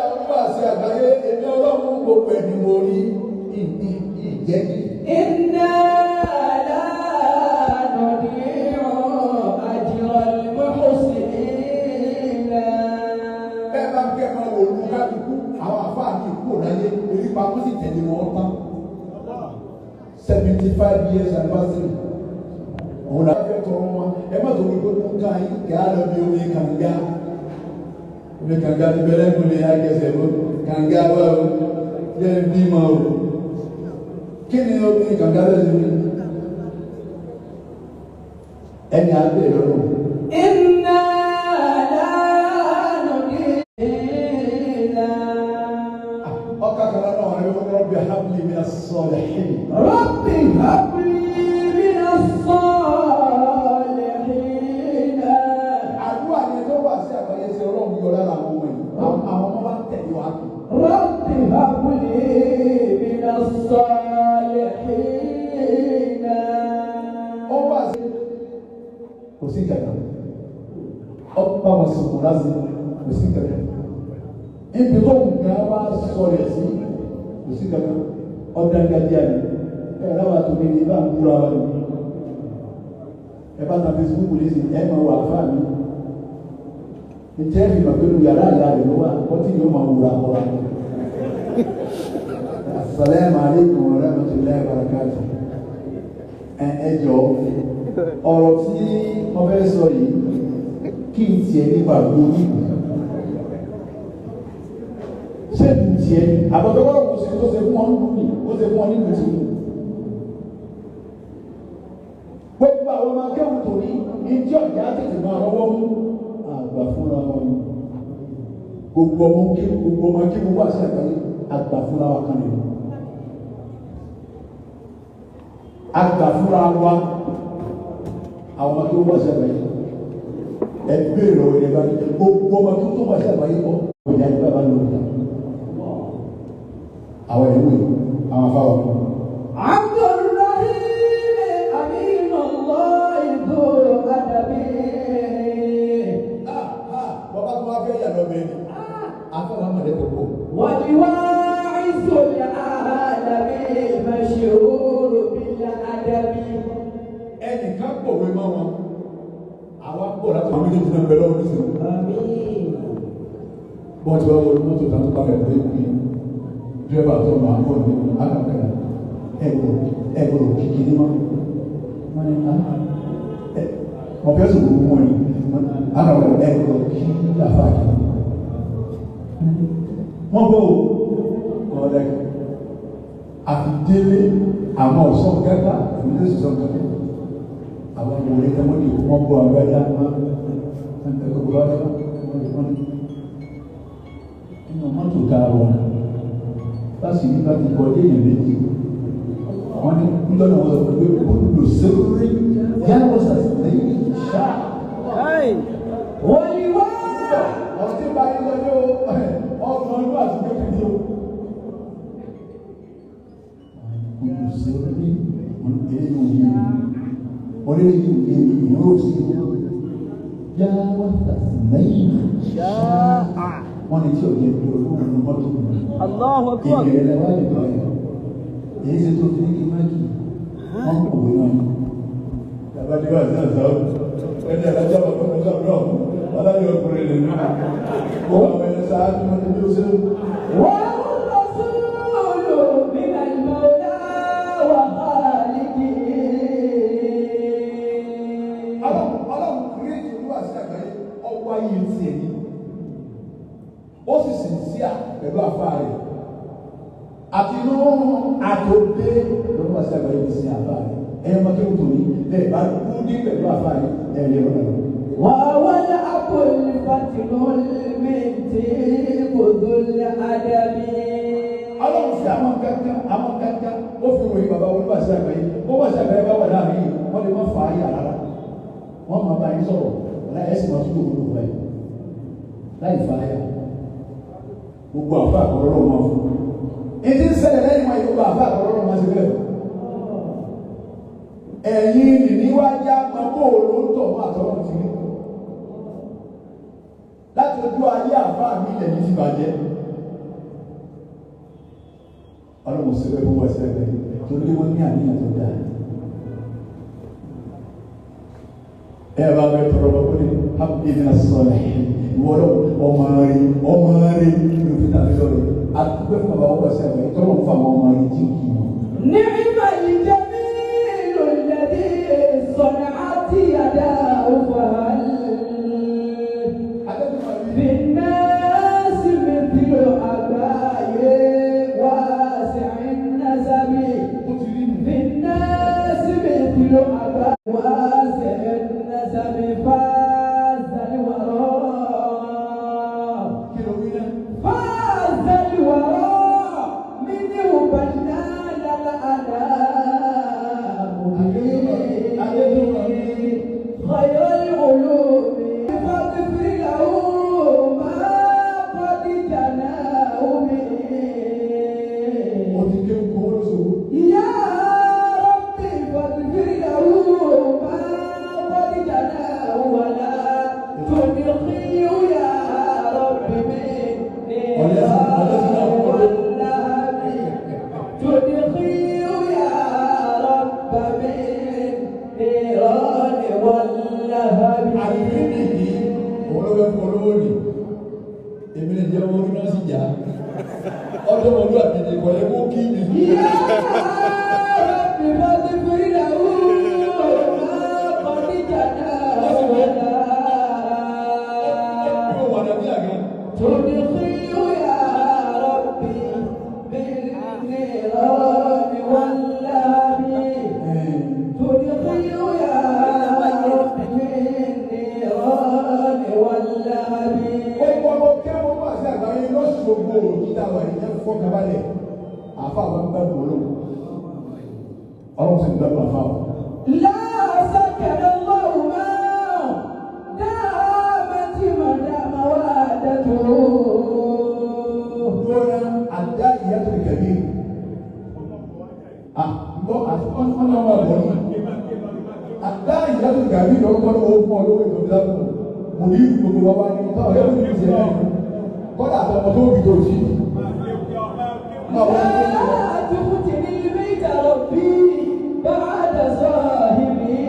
Àwọn àṣẹ àgbáyé èmi ọlọ́run gbogbo ẹ̀mí mo rí ìjẹ́ni. Inna la nudi'u ajral muhsinin. Bẹ́ẹ̀ bá ń kẹ́ máa wò lù kálukú, àwọn àfáà ní ìkú òláyé, erí pa wọ́n sì tẹ̀lé wọn tán. 75 years anniversary. Òun là fẹ́ tọrọ wọn. Ẹ má tó gbogbo ń ká yín kí á lọ bí omi kànga. Omi kànga ti bẹ̀rẹ̀ kò lè àgẹsẹ̀ bó. Kànga wà o. Jẹ́ bímọ o. Kí ni omi kànga bẹ́ẹ̀ ṣe mi? Ẹni àgbẹ̀ lọ́rùn. Inna la nudi'u. Ọkà kan lọ́nà ọ̀rẹ́ wọn rabbi habli minas salihin. Rabbi habli minas salihin. Àdúrà yẹn tó wà sí àgbáyé sí ọlọ́run yọ lára àwọn ọmọ yìí. Àwọn ọmọ wa ń tẹ̀lé wa kù. Rabbi habli minas salihin. Ó wà sí. Kò sí kankan. Ó bá wọn sùn láti kò sí kankan. Ibi tó nǹkan wá sọ̀rọ̀ sí kò sí kankan. Ọ̀dàgàdìà ni. Ẹ ráwa tó ní ibà ń búra wa ni. Ẹ bá ta Facebook lé sí ẹ máa wà fáà mi. Ǹjẹ́ ìgbà pẹ̀lú yàrá ìyá rẹ̀ ló wà? Kọ́tí ni ó máa wúra kọ́ra. Assalamu alaikum wa rahmatullahi wa barakatuh. Ẹ jọ̀ọ́, ọ̀rọ̀ tí mo fẹ́ sọ yìí kí n tiẹ̀ nípa gbòógì. Ṣé n tiẹ̀ àbọ̀tọ́wọ́ kò sí tó ṣe fún ọ nínú mi, ó ṣe fún ọ nínú tìmí. Gbogbo àwọn ọmọ akẹ́wù tó ní ìjọ ìyá tètè máa rọwọ́ mú àgbà fúnra wọn ni. Gbogbo ọmọ kéwù wà sí àgbáyé àgbà fúnra wa kan nìyẹn. Àgbà fúnra wa àwọn ọmọ kéwù wà sí àgbáyé. Ẹ béèrè ọ̀rọ̀ yẹn bá mi. Gbogbo ọmọ kéwù tó wà sí àgbáyé kọ́. Ìyá ìgbà bá lọ ìyá. Àwọn ìwé àwọn afáwọn. Abdulrahim Aminullah Dhu Adabi. Bàbá tó wá fẹ́ yà lọ bẹ́ẹ̀ ni. Afáwọn àmàlẹ́ kò pọ̀. والواعظ العالم المشهور بالأدب. Ẹnìkan pòwe mọ́ wọn. Àwa ń bọ̀ láti àwọn méjèèjì náà bẹ lọ́wọ́ nísìnyí. آمين. Bọ́n ti wá wọlé mọ́tò tá a ń parẹ́ lé pé dírẹ́bà tó máa ń bọ̀ ní akàkàrà ẹ̀gbọ́n kìkì ní mọ́. Wọ́n ní ẹ mọ̀ fẹ́ sọ̀rọ̀ mọ́ ni akàkàrà ẹ̀gbọ́n kí àfa kì. Wọ́n bọ̀ ọ̀rẹ́ àfi délé àwọn ọ̀sán kẹta ìdílé sọ̀sọ̀ kẹta. Àwọn ọmọ orí kan wọ́n ní wọ́n bọ̀ àgbájá wọ́n nínú mọ́tò tá a wà láti ní bá ti kọjá èèyàn méjì wọ́n ní nítorí wọ́n sọ pé olùdóṣèlú yàgò sàtìlẹ́yìn ṣá. والواعظ Ọ̀rọ̀ tí bá yín lọ́jọ́ 30 ọdún àti kékeré o. Olùdóṣèlú eléyìí ò yé mi orílẹ̀ yìí ò yé mi ìyẹn ò sí yàgò sàtìlẹ́yìn ṣá. Wọ́n ní tí ò yẹ bí olóhùn ní mọ́tò mi. Allahu Akbar. Ìbẹ̀rẹ̀ lẹ́wọ́ àdìgbò rẹ̀. Èyí ṣe tó fi ní kí máàkì wọ́n kò wé náà. Bàbá tí wàá sí àṣà ẹni alájà bàbá mi sọ̀rọ̀ aláyọ̀ ọkùnrin lè nù. Ó wà wọ́n ẹni sáájú wọn ní bí ó ṣe. والرسول من المولى وخالقه. Ọlọ́run kìrìtì olúwa sí àgbáyé ọwọ́ ayé tiẹ̀ ni. Ó sì sì sí à pẹ̀lú àfa rẹ̀. Àti inú àtòdé lọ́wọ́ sí àgbáyé ti sin àfa rẹ̀. Ẹ̀yọ́ máa kéwù tòní lẹ́ẹ̀ bá kú ní pẹ̀lú àfa rẹ̀ ẹ̀ lè rọrùn. وهو الأب الفتن المنتيق ذو الأدب. Ọlọ́run fi àwọn kankan ó fi ròyìn bàbá olúwa sí àgbáyé. Ó wà sí àgbáyé bá wà láàrin yìí, wọ́n lè má fà á yà rárá. Wọ́n máa bá yín sọ̀rọ̀ láì ẹ̀sìn máa tún lòun lòun báyìí. Láì fà á yà. Gbogbo àfa àkọ́rọ́ máa fún. Ìdí ń ṣẹlẹ̀ lẹ́yìn wọn gbogbo àfa àkọ́rọ́ máa ṣe bẹ́ẹ̀. Ẹ̀yin nìní wá já máa bó ló ń tọ̀ mọ́ àtọ́rọ̀ ti rí. Láti ojú ayé àfa mi ilẹ̀ yìí ti bàjẹ́. Ọlọ́run sọ fún wa sí ẹgbẹ́ torí wọ́n ní àníyàn tó dáa. Ẹ bá bẹ tọrọ bá kó ní hábìlì sọlẹ̀ ìwọ́lọ́ ọmọ rẹ ọmọ rẹ ló fi tàbí lọ́rẹ̀ àdúgbò fún bàbá wọn sí ẹgbẹ́ tọrọ fún àwọn ọmọ rẹ tí kì í mọ. نعم الجميل الذي صنعت يداه فهل في الناس مثل أبائي واسع النسب في الناس مثل أبائي واسع النسب فاز الوراء Kí ló wí náà? فاز الوراء منه بلال الأنام خير العلوم فاغفر له ما قد جناه به Ó ti ké kó lóṣogbo. يا ربي فاغفر له ما قد جناه ولا تدخله يا رب من نيران واللهب تدخله يا رب من نيران واللهب Àdìrí nìyí, òun ló fẹ́ fún olówó nì. Èmi lè jẹ́ ọmọ orí náà sì já. Ọjọ́ ọmọlúwàbí ni kò yẹ kó kí mi. يا رب فاغفر له ما قد جناه ولا Yóò wà dàbí àgán. تدخل يا ربي بالنيران واللهب تدخل يا ربي بالنيران واللهب Gbogbo ọmọ kẹ́wọ́n wá sí àgbáyé lọ́sọ̀gbọ̀ òkúta wà ní ẹ̀fọ́ fọ́kàbalẹ̀. Àfa àwọn gbàgbọ́ olóhùn. Ọlọ́run sì ń gbàgbọ́ àfa wọn. لا سكن الله ما دامت مدى مودته Lọ́nà àdá ìyá tó kẹ̀lé. À ń gbọ́ ọ̀nà wà bọ̀ ní. Àdá ìyá tó kẹ̀lé lọ́kọ́ ló fún ọ lórí ìtọ́jú lápò. Mo ní gbogbo wa wá ní táwọn yóò fi ṣe ẹni. Kọ́dà àtọmọ tó bí tó jí. Máa wọ́n ní kó لا تفتني البيت ربي بعد صاحبي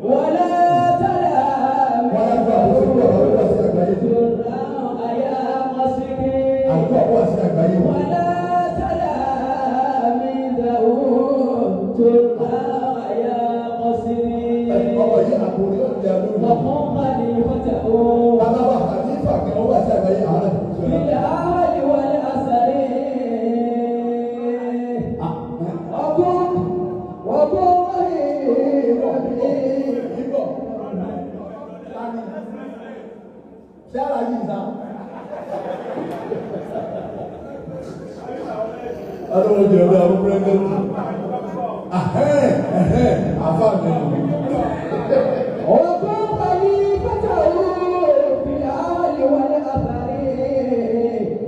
ولا تلام Wọ́n á gbọ́ àbòsí kúrò àwọn olùwà sí àgbáyé. يا مصري Àdúrà wà sí àgbáyé wọn. ولا تلاميذه ترى يا قصري Ọmọ yìí àkòrí ọ̀dẹ̀ àlórí. وقم خليفته Bàbá wa Khalifa kí wọ́n wà sí àgbáyé àwọn àti في ìṣẹ̀lẹ̀. الأهل والأسر وقم وقم Ìbọ̀. Ṣé ara yìí sá? Ọlọ́run jẹ́ ọ̀dọ́ àwọn pírẹ́sẹ̀ntì. Ahẹ́n ẹ̀hẹ́n àfa mi. وقم خليفته في الأهل والأثر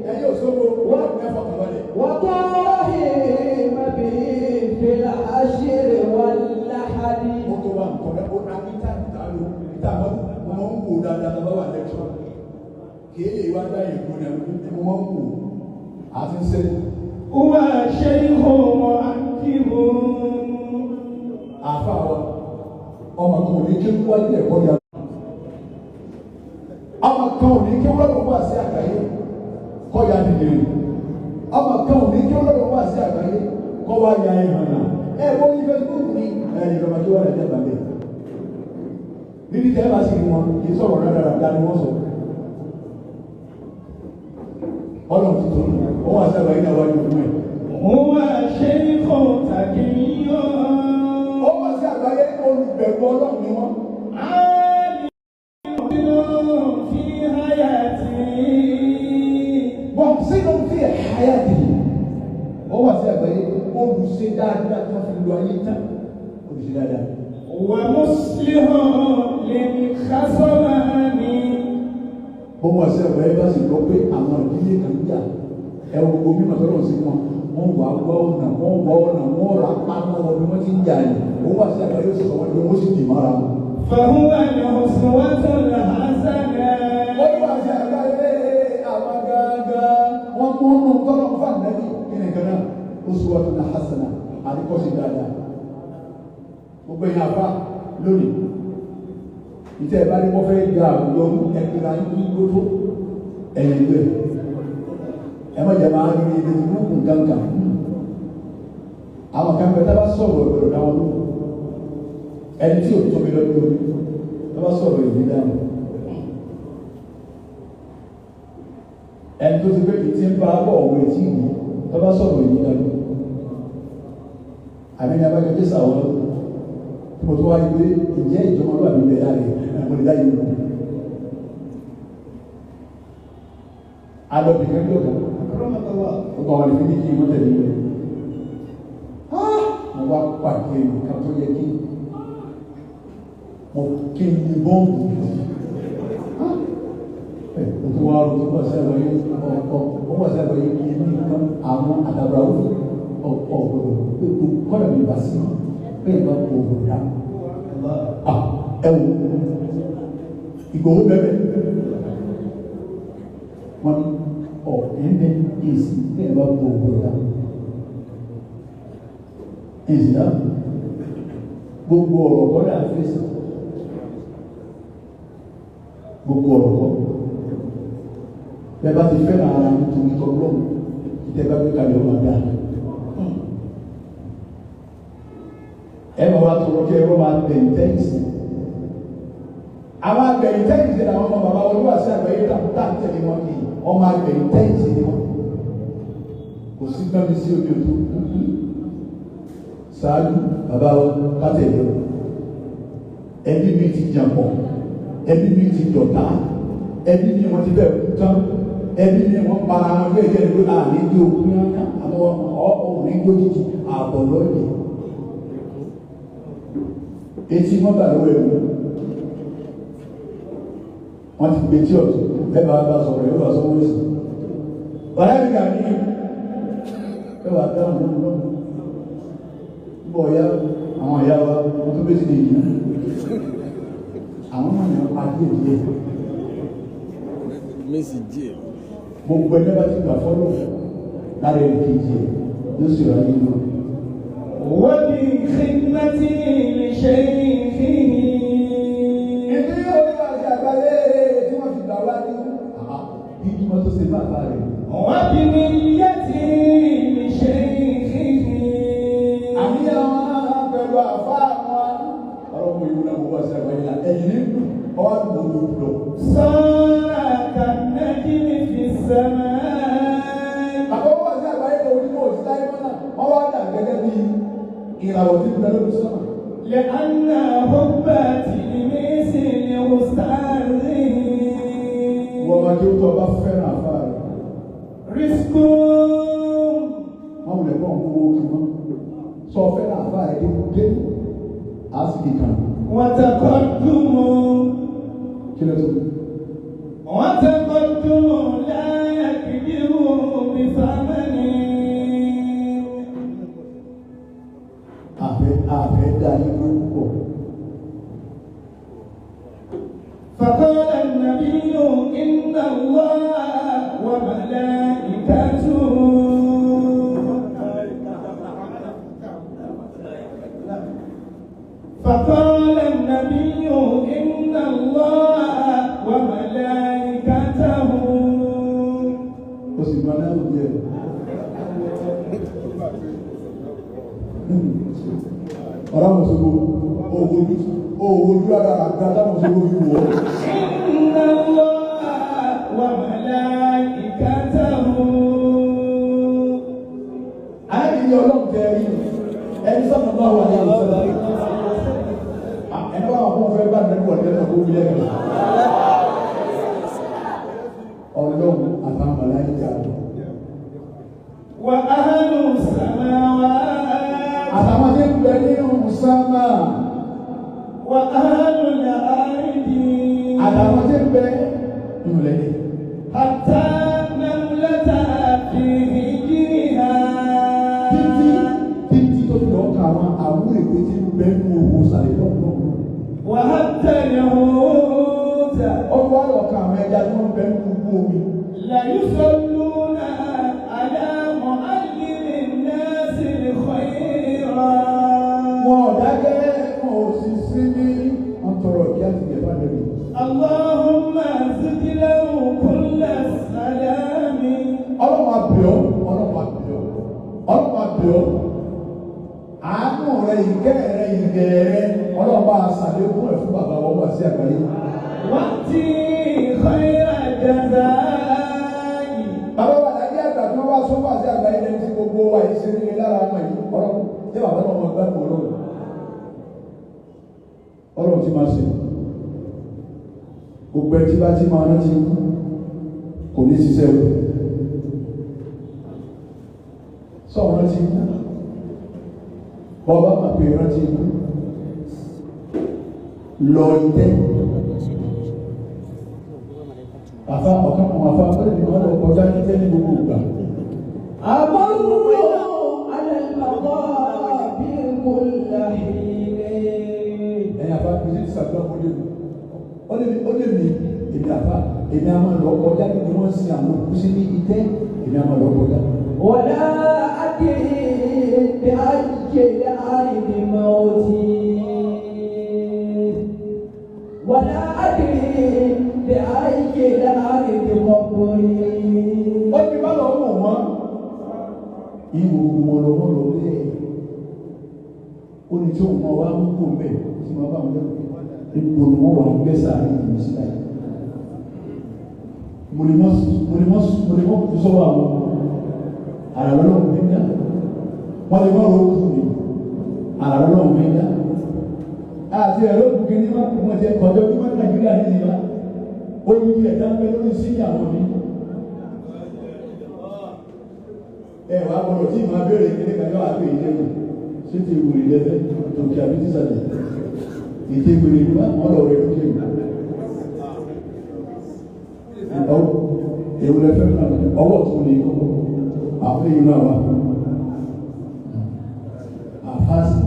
Ẹ̀yin Òṣogbo, wọ́n ẹ fọkàn balẹ̀. وطاهر به في الحشر واللحد Ó tó wà nǹkan rẹ̀, ó ní táìmù tá a lò, ìta àmọ́ mo máa ń wò dáadáa tó bá wà lẹ́kṣọ̀. Kì í lè wá dá ìlú ní àwọn mo máa ń wò. Àti ń ṣe. هو شيخ مؤدب Àfa wa, ọmọ kan ò ní kí wájú ẹ̀kọ́ ya. Ọmọ kan ò ní kí wọ́n wá sí àgbáyé kọ́ ya dìde. Ọmọ kan ò ní kí wọ́n wá sí àgbáyé kọ́ wá ya ìhànà. Ẹ wọ́n ní Facebook ní ẹ ìjọba tí wọ́n rẹ̀ dẹ́gbà bẹ́ẹ̀. Níbi tẹ́ ẹ bá sì rí wọn, kì í sọ̀rọ̀ rádaràda ni wọ́n sọ. Ọlọ́run ti tó nù, ó wà sí àgbáyé náà wájú fún ẹ̀. هو شيخ تقي Ó wà sí àgbáyé olùbẹ̀rù Ọlọ́run ni wọ́n. عالم في حياته Wọ́n sínú fi àyàtì. Ó wà sí àgbáyé olùṣe dáadáa tí wọ́n fi lu ayé tán. Olùṣe dáadáa. ومصلح للخصمان Bó wà sí àgbáyé bá sì gbọ́ pé àwọn ìdílé kan ń jà. Ẹ wo gbogbo mímọ̀ tọ́lọ̀ sí wọn. Wọ́n wà wá ọ̀nà, wọ́n wá ọ̀nà, wọ́n rà pamọ́ wọn bí wọ́n ti ń jà yìí. Ó wà sí àgbáyé ó sì sọ wọ́n di wọ́n sì dì mọ́ra wọn. فهو الأسوة الحسنة Ó wà sí àgbáyé àwọn gángan. Wọ́n mú uswatun hasana àríkọ́sí dáadáa. Gbogbo ẹ̀yin àfa lónìí ìtẹ́ ẹ̀ bá ní wọ́n fẹ́ gba àwùjọ ẹgbẹ́ra ní gbótó ẹ̀yìn ìlú ẹ̀ ẹ má jẹ́ máa rí ibi burúkú gángan. Àwọn kan bẹ tá bá sọ̀rọ̀ ìgbọ̀dọ̀ dáwọn lóhùn. Ẹni tí ò tóbi lọ́dún lórí tá bá sọ̀rọ̀ ìdí dáhùn. Ẹni tó ti pé kì í ti ń bá bọ̀ òwe tí ìlú tó bá sọ̀rọ̀ ìdí dáhùn. Àmì ní abájọ jésù àwọn mo tó wáyé pé ǹjẹ́ ìjọba ló àmì bẹ̀rẹ̀ rẹ̀ mo lè dá yìí lọ. Alọ́bìnrin lọ́kàn ó kọ́ àwọn ìfíní kí wọ́n tẹ̀lé rẹ̀. Mo wá pàdé nǹkan tó yẹ kí mo kí n ní bọ́ǹbù gidi. Mo tún wá rò tó wà sí àgbáyé ọ̀pọ̀ ó wà sí àgbáyé kí ní nǹkan àwọn àdàbà ó ọ̀pọ̀ gbọdọ̀ pé kò kọ́dà mi bá sí bẹ́ẹ̀ bá kò gbọdọ̀ dá. Ẹ wò Ìgbòho bẹ́ẹ̀ wọ́n ní ọ̀ ẹ̀ńbẹ́ èsì bẹ́ẹ̀ bá kò gbọdọ̀ dá. Èsì dá gbogbo ọ̀rọ̀ kọ́dà fèsì gbogbo ọ̀rọ̀ kọ́ bẹ́ẹ̀ bá ti fẹ́ràn ara nítorí tọ́lọ́mù ìtẹ́ bá gbé kalẹ̀ ọmọ dáa. Ẹ máa wá tọrọ kí ẹrọ máa gbẹ̀yìn tẹ́yìnsì. Àwọn agbẹ̀yìn tẹ́yìnsì làwọn ọmọ bàbá olúwa sí àgbáyé tá à ń tẹ̀lé wọn kì í ọmọ agbẹ̀yìn tẹ́yìnsì ni wọn. Kò sí gbọ́n mi sí omi òtó. Ṣáájú bàbá wa ká tẹ̀lé o. Ẹbí mi ti jàpọ̀, ẹbí mi ti dọ̀tá, ẹbí mi wọ́n ti bẹ̀ kú tán, ẹbí mi wọ́n para wọn bẹ́ẹ̀ jẹ́ pé àní dé okun yányá àwọn ọ̀hún ní gbójútì àbọ̀ lọ́ọ̀dẹ̀. Etí wọn bá lọ́wọ́ ẹ̀rù wọn ti gbé tí ọ̀tún ẹ bá bá sọ̀rọ̀ ẹ bá sọ̀rọ̀ sí bàrá mi kà ní ẹ wà dáhùn lọ́wọ́ lọ́wọ́ bọ̀ ya àwọn ìyá wa wọn tó bẹ́sì lè yìí àwọn ọmọ yẹn pa díẹ̀ díẹ̀ Messi díẹ̀. Gbogbo ẹgbẹ́ bá ti gbà fọ́lọ́ lára ẹni kejì ẹ̀ yóò sì rà nínú. وبخدمته لشيخه. Ìdí oníwàṣẹ àgbáyé tí wọ́n fi gbà wá ní ìdí wọn tó ṣe bàbá rẹ̀. وبنيته لشيخه. Àníyàn wọn pẹ̀lú àfa wọn. Ọ̀rọ̀ mú ìwúlò àwọn oníwàṣẹ àgbáyé la ẹ̀yìn ní ọwọ́ àdúgbò ló lọ. صار كالنجم في السماء. Bàbá oníwàṣẹ àgbáyé tó onímọ̀ òsì táyé mọ́nà wọ́n wá dà gẹ́gẹ́ bí ìràwọ̀ tí ń bẹ lórí sọ́nà. لأن حب تلميذ لأستاذه Wọ́n máa kí ó tọ́ bá fẹ́ràn àfa rẹ̀. رزق. Wọ́n wulẹ̀ bọ́ ń kówó kí wọ́n. Sọ fẹ́ràn àfa rẹ̀ dé dé á sì kì kan. وتقدم Kí ló tó? وتقدم لا يكبر بثمن. Àfẹ́ àfẹ́ dá yín ló púpọ̀. فقال النبي إن الله وملائكته فقال النبي إن الله وملائكته Ó sì máa náà jẹ. Ọ̀rọ̀ mọ̀sọ́gbó, owó ojú ara àgbà táwọn fi wọ̀ ọ́. إن الله وملائكته Àyè ni ọlọ́run tẹ rí ẹni sọ́nà bá wà ní àwọn ẹni wà fún ọ̀fẹ́ bá nínú ọ̀dẹ́ náà kó wílẹ̀ nù. Ọlọ́run àtàwọn màláíkà وأهل السماوات àtàwọn tí ń bẹ nínú sámà وأهل الأرض àtàwọn tí ń bẹ nínú lẹ́yìn. حتى نملة في حجرها Títí títí tó fi lọ́ọ́ ka àwọn àwúrègbè tí ń bẹ nínú owó sàlẹ̀ lọ́wọ́. وحتى الحوت Ọkọ̀ àlọ́ ka àwọn ẹja tí wọ́n ń bẹ nínú igbó omi. ليصلون على معلم الناس اللهم زد له كل السلام. Ọlọ́run àbíọ́, ọlọ́run àbíọ́, ọlọ́run àbíọ́. Àánú rẹ, ìkẹ́ rẹ, ìgẹ̀ rẹ, ọlọ́run bá a ṣàlékún ẹ̀ fún bàbá wọn wá sí àgbáyé. وأتي خير جزائي. Bàbá wa láyé àgbà tí wọ́n wá sún wá sí àgbáyé lẹ́ni tí gbogbo wa yìí ṣe nílé lára ọmọ yìí. Ọlọ́run jẹ́ bàbá náà wọ́n gbádùn ọlọ́run. Ọlọ́run ti máa ṣe. Gbogbo ẹ tí bá ti máa rántí ikú kò ní ṣiṣẹ́ o. Sọ rántí ikú. Bọ́ọ̀bá máa pè rántí ikú. Lọ ìtẹ́. Àfa ọ̀kan àwọn àfa ó lè ní wọ́n lọ kọjá ní tẹ́ ní gbogbo ìgbà. أمر على المقابر كل حين. Ẹ̀yin àfa kìí ṣe ṣàdúrà fún lè mi. Ó lè mi èmi àfa èmi a máa lọ kọjá níbi wọ́n sin àwọn òkú sí ní ìtẹ́ èmi a máa lọ kọjá. ولا أدري بأي الأرض موتي. ولا أدري بأي الأرض قبري. Ó ní bá lọ wò wọ́n. Ìwò gbogbo wọn lọ wọ́n lọ bẹ́ẹ̀. Ó ní tí òun máa wá mú kó bẹ́ẹ̀ tí wọ́n bá wọn lẹ́nu. Ipò ni wọ́n wà ń gbé sàárè ìlú sílẹ̀. Mo lè mọ́ kú sọ́wọ́ àwọn àrà lọ́wọ́ mi ń dà. Wọ́n lè mọ́ ro kú mi. Àrà lọ́wọ́ mi ń dà. Àti ẹ̀rọ òkú kìíní máa kú wọn ti kọjọ́ bí wọ́n Nàìjíríà ní ìlú wa. Ó ní ilẹ̀ tá ń bẹ lórí sí àwọn mi. Ẹ wàá gbọ́dọ̀ tí màá béèrè kíní kan yóò àpè ìlẹ́yìn ṣé ti wùrì lẹ́fẹ́ tòkè àbí tìsàlẹ̀ ètè ìwèrè ìlú àwọn ọ̀rọ̀ rẹ̀ lókè ìlú. Èwo lẹ́fẹ́ náà ọwọ́ tún ní kókó àwọn èyí náà wà. Àfáàsì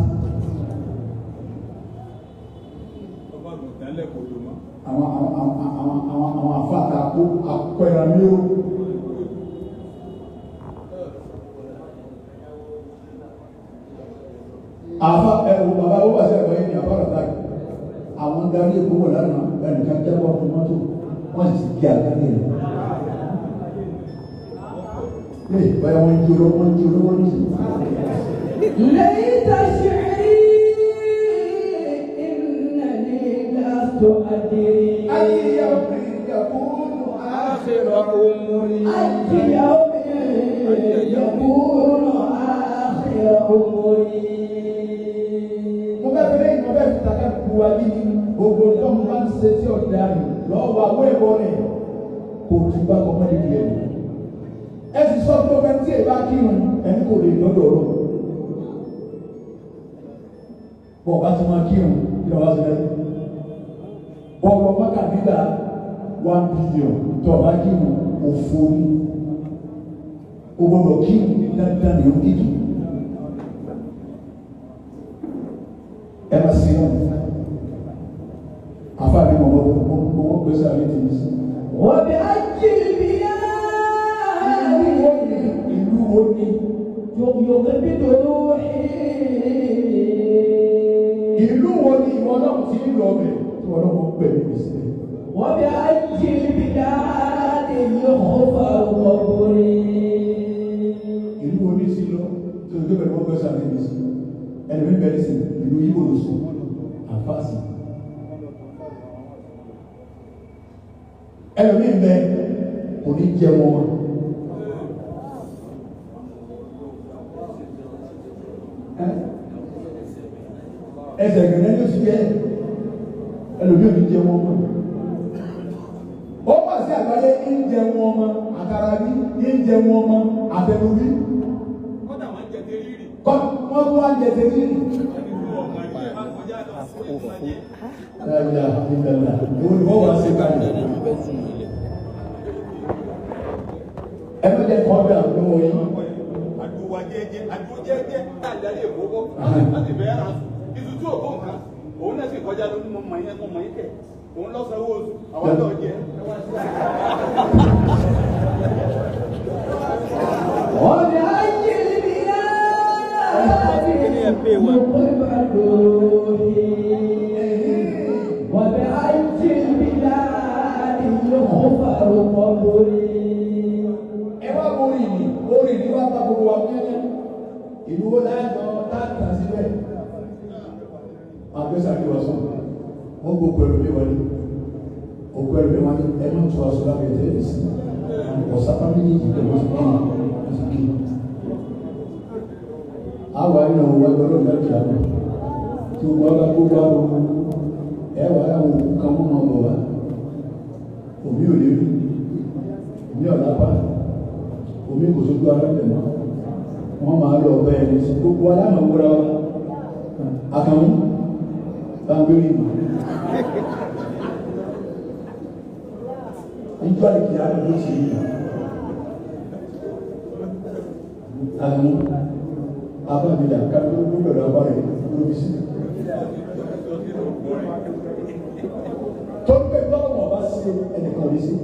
àwọn àwọn àfáàtà kó akọ ẹran mi ó. Àfa ẹwù bàbá owó àti ẹ̀kọ́ yìí ni àfa rẹ̀ báyìí. Àwọn darí èkó wọ̀ lánàá ẹnìkan jábọ̀ fún mọ́tò wọ́n sì ti gé àgbẹ̀ rẹ̀. Lè báyà wọ́n ń jí olówó wọ́n ń jí olówó nísìnyí. ليت شعري إنني لست أدري. أي يوم يكون آخر عمري. أي يوم يكون آخر عمري. Mo fẹ́ fi lẹ́yìn mo fẹ́ fi tàkà bu wa ní gbogbo tó ń bá ń ṣe tí ọ̀dà rẹ̀ lọ́wọ́ àwọn ẹ̀bọ rẹ̀ kò tún bá kọ́ mọ́lẹ̀ díẹ̀ nù. Ẹ sì sọ pé ọbẹ̀ tí èèbá kírun ẹni kò lè lọ́dọ̀ ọ̀rọ̀. Bọ̀ bá ti máa kírun kí lọ́wọ́ sí lẹ́yìn. Bọ̀ wọ mọ́kà nígbà 1 billion tó ọba kírun òfo ni. O gbọ́dọ̀ kírun ní dandan ní òkìkí. Ẹ máa sin náà. Àfa mi mọ̀ mọ̀ pèsè àmì tèmi sí. وبأي البلاد Ìlú wo ni? يقبض روحي. Ìlú wo ni ìwọ náà ti ń lọ bẹ̀ tí wọ́n náà wọ́n pẹ̀lú mi sílẹ̀? وبأي البلاد يغفر قبري. Ìlú wo ni sí lọ tí o tó bẹ̀rẹ̀ wọ́n pèsè àmì mi sí? Ẹni mi bẹ̀rẹ̀ sí ìlú Yíbò ló sùn, àfáàsì. Ẹni mi bẹ kò ní jẹ wọn. Ẹsẹ̀ gẹ̀rẹ́ ló ti jẹ́ ẹlòmíì ò ní jẹ wọn mọ́. Ó mà sí àgbáyé ń jẹ wọn mọ́ àtàrà bí ń jẹ wọn mọ́ àtẹnu bí. Kọ́dà wọ́n jẹ tẹ́rírì. Kọ́ wọ́n tún wá ń jẹ tẹ́rírì. Láyà ìgbàlá ìwọ ni wọ́n wá sí kalẹ̀. Ẹ má jẹ́ kọ́ bí àbúrò yín. Àdúwà jẹ́jẹ́, àdúwà jẹ́jẹ́, àdarí èkó kọ́, wọ́n sì fẹ́ ra iṣu tí ò kó nǹkan, òun náà sì kọjá lórí mọ̀ mọ̀ yẹn mọ̀ yín kẹ̀, òun lọ sanwó oṣù, àwọn náà jẹ. وبأي البلاد يقبض روحي. وبأي البلاد gbogbo ẹrù mi wọlé òkú ẹrù mi wọlé ẹ má tu aṣọ lábẹ́ tẹ́lẹ̀ sí ọ̀sápá méjèèjì pẹ̀lú ọ̀sán kí. Àwọn àyìnbó wọn wájú ọlọ́run láti àná tí gbogbo ọba gbogbo àwọn ẹ wà láwọn òkú kan mọ́ ọmọ wa omi ò lè rí omi ọ̀lápá omi kò sójú ara rẹ̀ mọ́ wọ́n máa lọ ọ̀bẹ ẹni sí gbogbo aláàmọ̀ wúra wa àkànmú bá ń gbé rí ìmọ̀ níjọ́ àìkí àrùn ló ti rí àkànmú abámilà kábíyó gbọ́dọ̀ abá rẹ̀ lóbi sí. Torí pé tọ́lọ́mọ̀ bá ṣe ẹnìkan rí sí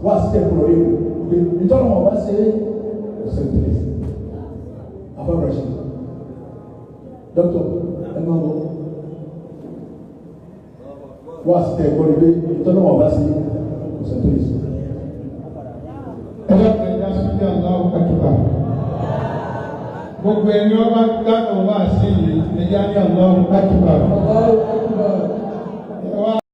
wá sí ẹ̀kọ́ rí o pé tọ́lọ́mọ̀ bá ṣe ọ̀sẹ̀ tẹ̀lé sí. Abábọ̀rẹ̀ ṣe dókítà ẹ máa bọ̀ wá sí ẹ̀kọ́ rí pé tọ́lọ́mọ̀ bá ṣe ọ̀sẹ̀ tẹ̀lé sí. Ẹ dákun ẹja sí Allahu Akbar. Gbogbo ẹni ọba gbádùn wá sí yìí ẹja ní Allahu Akbar. Allahu